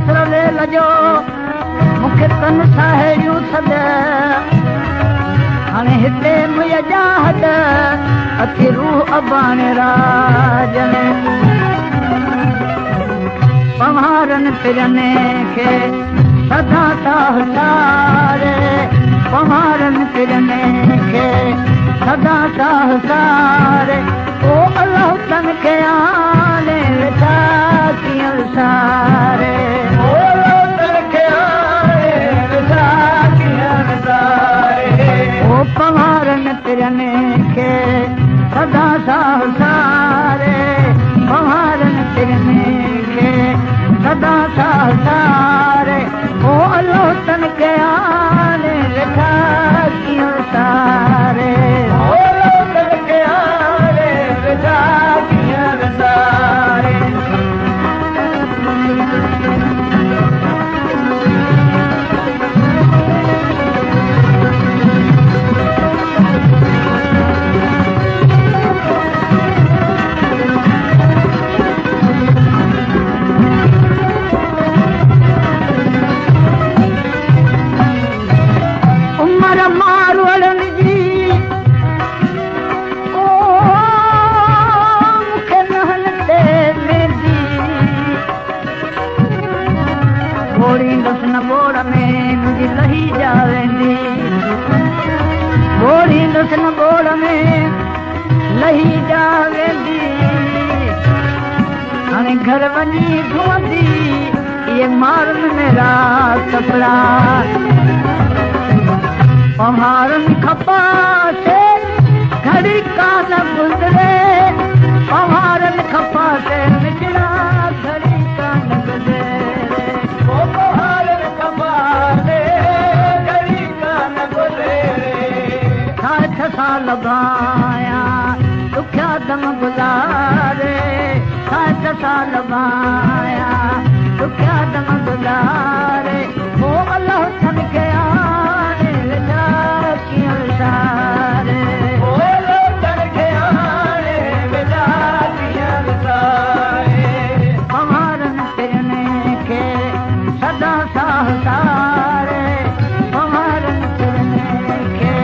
ڪسر ويل جو मूंखे कन साहिड़ियूं सॾ। हाणे हिते मुंहिंजा हॾ अथी रूह अबाणे राज में। पंवारनि पिरनि खे सदा साह सारे, पंवारनि पिरनि खे सदा साह सारे। ओ अल्लाह तन खे आणे वेठा कीअं विसारे, ओ अल्लाह तन खे आणे वेठा कीअं विसारे। ओ पंवारनि पिरनि खे सदा साह सारे, पंवारनि पिरनि खे सदा साह सारे। ओ अल्लाह तन खे आणे वेठा कीअं विसारे, ओ अल्लाह तन खे आणे वेठा कीअं विसारे। उमर मारवड़नि जी ओ मूंखे नहन ते वेंदी, ॿोड़ींदुसि न ॿोड़ में मुंहिंजी लही जा वेंदी, ॿोड़ींदुसि न ॿोड़ में लही जा वेंदी। हाणे घर वञी धुअंदी इहे मारनि मेरा कपिड़ा, पंवारनि खपासे घड़ी कान गुज़रे, पंवारनि खपासे मिठड़ा घड़ी कान गुज़रे। ओ पंवारनि खपासे घड़ी कान गुज़रे। 60 साल भाया ॾुखिया दम गुज़ारे, 60 साल भाया ॾुखिया दम गुज़ारे। ओ अल्लाह तन खे आणे वेठा कीअं विसारे, ओ अल्लाह तन खे आणे वेठा कीअं विसारे। पंवारनि पिरनि खे सदा साह सारे, पंवारनि पिरनि खे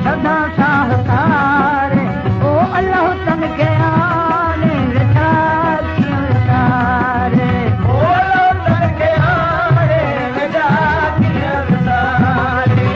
सदा साह सारे। ओ अल्लाह तन खे आणे वेठा कीअं विसारे, ओ अल्लाह तन खे आणे वेठा कीअं विसारे।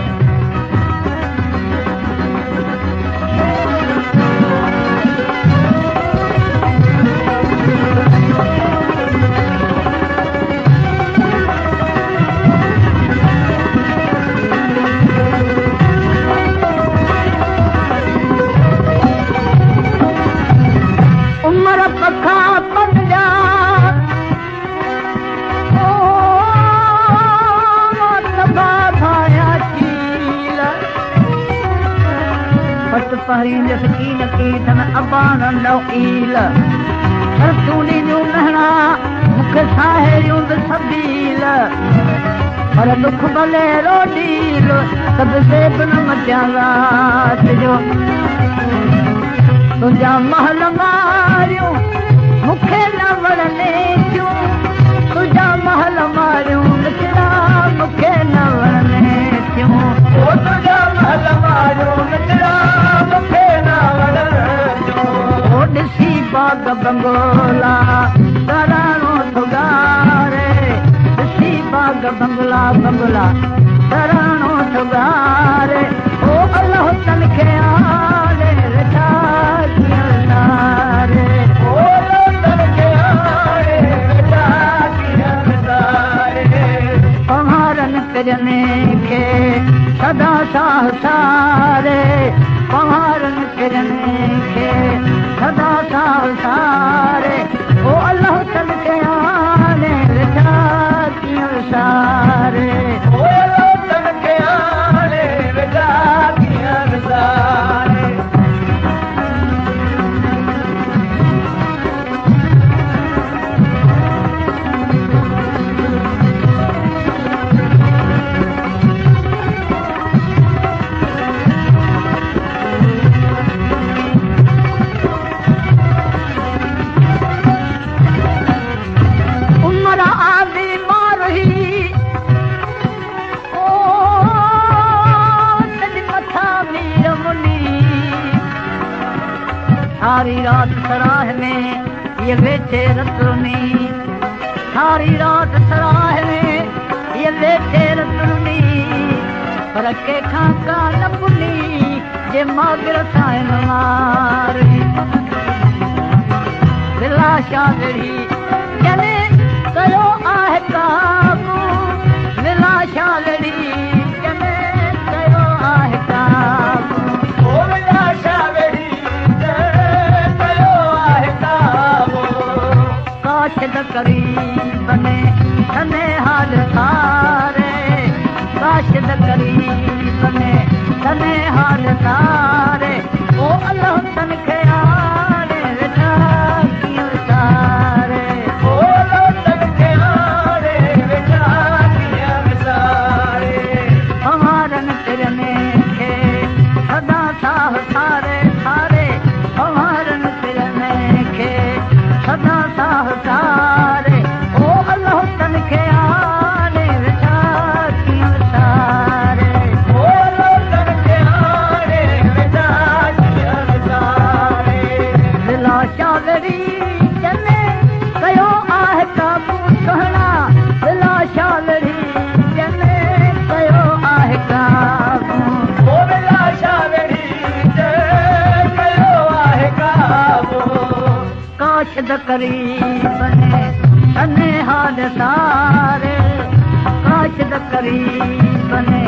उमर पखा पंजा ओ तबा भाया चील, पट पहिरींदुसि की न की तन अबाणनि ॾऊं ईल। शर्तूं ॾींदियूं महणा मूंखे साहिड़ियूं बि सबील, पर ॾुख भले रोडील त बि ज़ेब न मटियां राति जो। तुंहिंजा महल मारियूं मूंखे न वणने थियूं, तुंहिंजा महल मारियूं मिठड़ा मूंखे न वणने थियूं। ओ तुंहिंजा महल मारियूं मिठड़ा मूंखे न वणन थियूं। ओ ॾिसी बाग बंगोला तराणो थो ॻारे, ॾिसी बाग बंगला बंगला तराणो थो ॻारे। ओ अल्लाह तन खे आणे वेठा कीअं विसारे, ओ अल्लाह तन खे आणे वेठा कीअं विसारे। पंवारनि पिरनि खे सदा साह सारे, पंवारनि पिरनि खे सदा साह सारे। ओ अल्लाह तन खे आणे वेठा कीअं विसारे, ओ अल्लाह तन खे आणे वेठा कीअं विसारे। هيء ويٺي رت رني. ساري رات سراهه ۾ هيء ويٺي رت رني، پر ڪنهن کان ڪا نه پني، جي ماگر سان ماري. ولاشا وڙهي جنهن ڪيو آهي قابو، ولاشا وڙهي جنهن ڪيو آهي قابو. او ولاشا وڙهي جنهن ڪيو آهي قابو. ڪاشد قريب ۾ ٿني حال ساري، ڪاشد قريب ۾ ٿني حال ساري، او الله تن کي آڻي ويٺا ڪيئن وساري. او الله تن کي آڻي ويٺا ڪيئن وساري. پنوارن پرن کي سدا ساهه ساري ساري، پنوارن پرن کي سدا ساهه ساري، او الله تن کي آڻي ويٺا ڪيئن وساري. او الله تن کي آڻي ويٺا ڪيئن وساري. ولاشا وڙهي جنهن ڪيو آهي قابو سهڻا، ولاشا وڙهي جنهن ڪيو آهي قابو. او ولاشا وڙهي جنهن ڪيو آهي قابو. ڪاشد قريب ۾ ٿني حال ساري، ڪاشد قريب ۾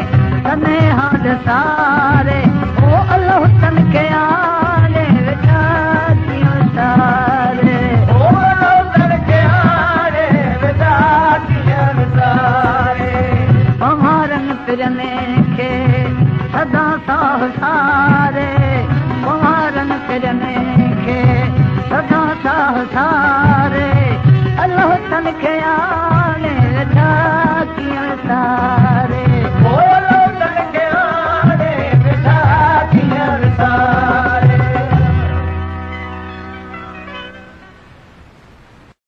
ٿني حال ساري، او الله تن کي آڻي ويٺا ڪيئن وساري. او الله تن کي آڻي ويٺا ڪيئن وساري. پنوارن پرن کي سدا ساهه ساري.